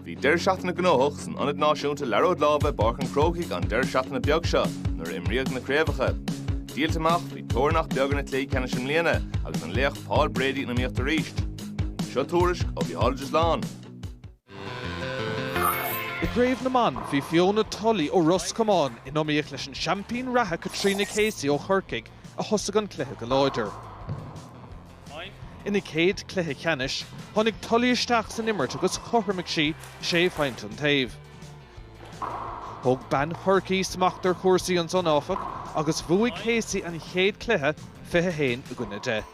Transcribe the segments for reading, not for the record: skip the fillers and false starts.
Bhí deireadh seachtaine gnóthach san Ionad Náisiúnta Liathróid Láimhe i bPáirc an Chrócaigh an deireadh seachtaine beag seo nuair a imríodh na craobhacha. Díolta amach, bhí tóir nach beag ar na cluichí ceannais i mbliana agus an laoch Paul Brady in iomaíocht arís. Seo tuairisc ó Mhícheál Ó Drisleáin. I gCraobh na mBan, bhí Fiona Tully ó Ros Comáin in iomaíocht leis an seaimpín reatha Caitríona Casey ó Chorcaigh a thosaigh an cluiche go láidir. Ina céad cluiche ceannais, tháinig Tully isteach san imirt agus chothromaigh sí sé phointe an taobh. Thóg bean Chorcaí smacht ar chúrsaí ansan, áfach, agus bhuaigh Casey an chéad cluiche, 21 i gcoinne 10.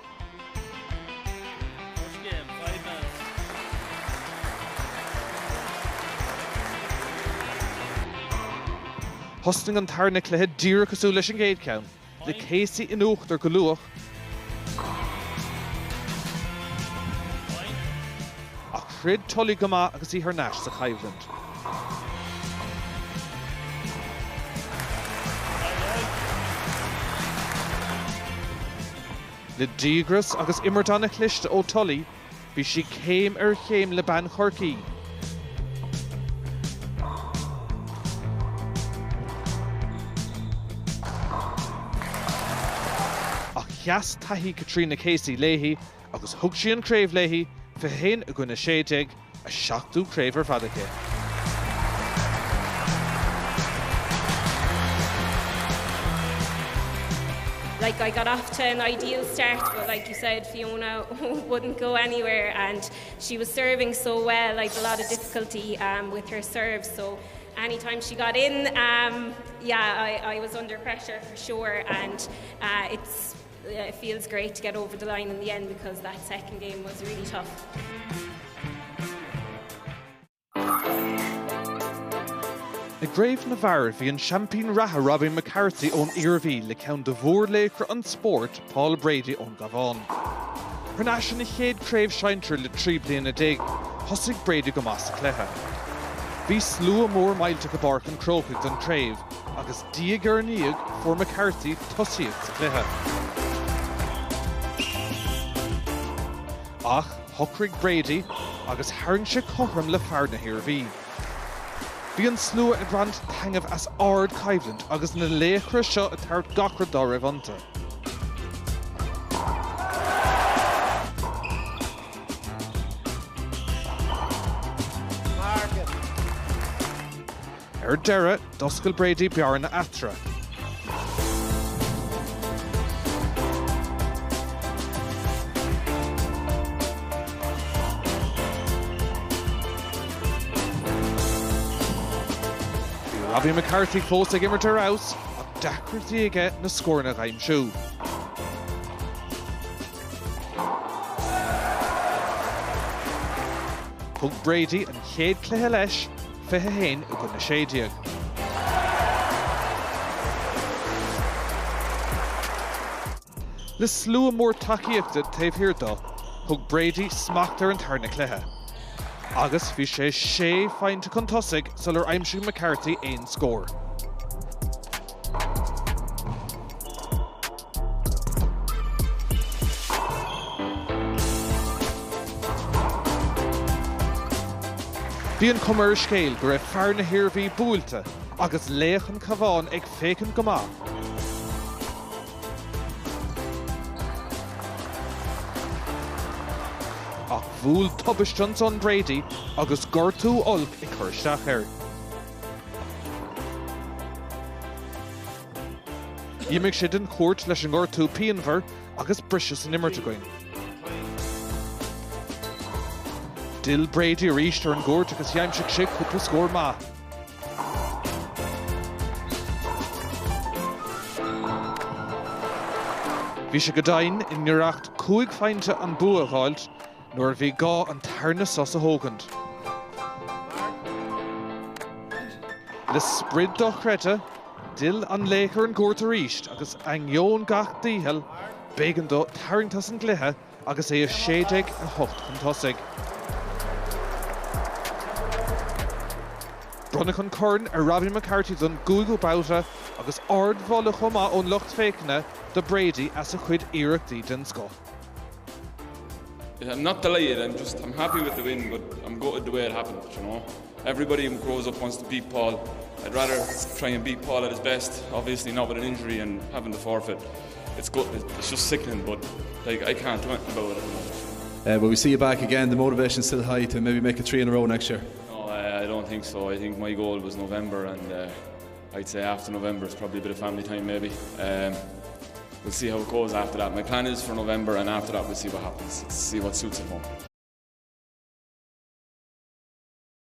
Thosnaigh an tarna cluiche díreach cosúil leis an gcéad cheann, le Casey in uachtar go luath, ach throid Tully go maith agus í thar n-ais sa choimhlint. Le díograis agus imirt an-chliste ó Tully, bhí sí céim ar chéim le bean Chorcaí. Ach sheas taithí Caitríona Casey léi agus thug sí an chraobh léi, 21 i gcoinne 16. A seachtú craobh ar fad aici. Like I got off to an ideal start but like you said Fiona wouldn't go anywhere and she was serving so well like a lot of difficulty um, with her serve so anytime she got in um, yeah I, I was under pressure for sure and uh, it's it feels great to get over the line in the end because that second game was really tough. I gCraobh na bhFear, bhí an seaimpín reatha Robbie McCarthy ón Iarmhí le ceann de mhórlaochra an spóirt, Paul Brady ón gCabhán. Thar n-ais ina chéad chraobh sinsir le 13 bliana, thosaigh Brady go maith sa chluiche. Bhí slua mór millteach i bPáirc an Chrócaigh don chraobh agus Diaidh ar ndiaidh, fuair McCarthy tosaíocht sa chluiche. Ach shocraigh Brady agus tharraing sé cothrom le fear na hIarmhí. Bhí an slua ag baint taitneamh as ardchoimhlint agus na laochra seo ag tabhairt gach rud dá raibh iontu. Ar deireadh, d'oscail Brady bearna eatarthu. Bhí Robbie McCarthy fós ag imirt ar fheabhas ach deacrachtaí aige na scóranna a aimsiú. Thug Brady an chéad chluiche leis 21 i gcoinne 16. Le slua mór tacaíochta taobh thiar dó, thug Brady smacht ar an tarna cluiche. Agus bhí sé sé phointe chun tosaigh sular aimsigh McCarthy aon scór. Bhí an chuma ar an scéal go raibh fear na hIarmhí buailte agus laoch an Chabháin ag féachaint go maith. Ach bhuail tubaiste ansan Brady agus gortú olc ag cur isteach air. D'imigh sé den chúirt leis an ngortú pianmhar agus briseadh san imirt againn. D'fhill Brady arís ar an gcúirt agus d'aimsigh sé cúpla scór maith. Bhí sé go deimhin i ngiorracht 5 phointe an bua a dh'fháilt nuair a bhí gá an tarna sos a thógaint. Le sprid dochreidte, D'fhill an laoch ar an gcúirt arís agus ainneoin gach dícheall, b'éigean dó tarraingt as an gcluiche agus é 16, 8 chun tosaigh. Bronnadh an corn ar Robbie McCarthy don gcúigiú babhta agus ardmholadh chomh maith ón lucht féachana do Brady as a chuid iarrachtaí den scoth. I'm not delighted, I'm just, I'm happy with the win, but I'm. gutted the way it happened, you know. Everybody who grows up wants to beat Paul. I'd rather try and beat Paul at his best, obviously not with an injury and having to forfeit. It's good, it's just sickening, but like I can't do anything about it at the moment. Uh, but we see you back again, the motivation's still high to maybe make it three in a row next year. No, I, I don't think so. I think my goal was November and uh, I'd say after November it's probably a bit of family time maybe. Um, we'll see how it goes after that. My plan is for November and after that we'll see what happens. Let's see what suits at home.